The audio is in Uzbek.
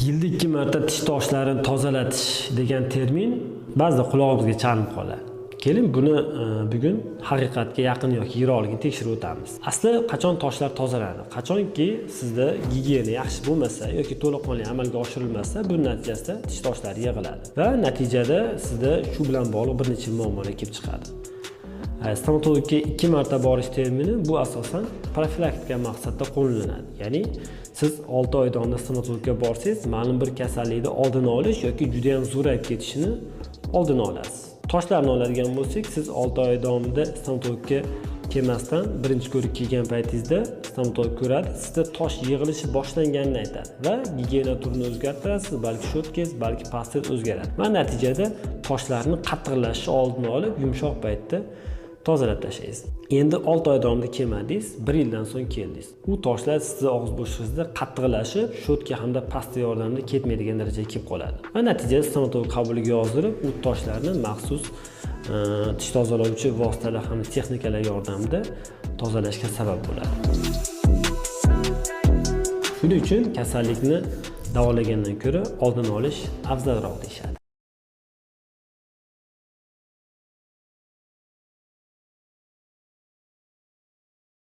Yilda 2 marta tish toshlarini tozalatish degan termin ba'zida qulog'imizga chalinib qoladi. Keling, buni bugun haqiqatga yaqin yoki yiroqligini tekshirib o'tamiz. Asli qachon toshlar tozalanadi? Qachonki sizda gigiyena yaxshi bo'lmasa yoki to'laqonli amalga oshirilmasa, buning natijasida tish toshlari yig'iladi va natijada sizda shu bilan bog'liq bir necha muammolar kelib chiqadi. Stomatologga 2 marta borish termini bu asosan profilaktika maqsadida qo'llaniladi. Ya'ni siz 6 oy davomida stomatologga borsangiz, ma'lum bir kasallikni oldini olish yoki juda ham zo'rayib ketishini oldini olasiz. Toshlarni oladigan bo'lsak, siz 6 oy davomida stomatologga kelmasdan birinchi ko'rik kelgan paytingizda stomatolog ko'radi, sizda tosh yig'ilishi boshlanganini aytadi va gigiyena turini o'zgartirasiz, balki щётка ngiz, balki pastangiz o'zgaradi va natijada toshlarni qattiqlashishi oldini olib, yumshoq paytda tozalab tashlaysiz. Endi 6 oy davomida kelmadingiz, 1 yildan so'ng keldingiz. U toshlar sizni og'iz bo'shlig'ingizda qattiqlashib, щётка hamda pasta yordamida ketmaydigan darajaga kelib qoladi. Va natijada stomatolog qabuliga yozdirib, u toshlarni maxsus tish tozalovchi vositalar hamda texnikalar yordamida tozalashga sabab bo'ladi. Shuning uchun kasallikni davolagandan ko'ra oldini olish afzalroq deyishadi.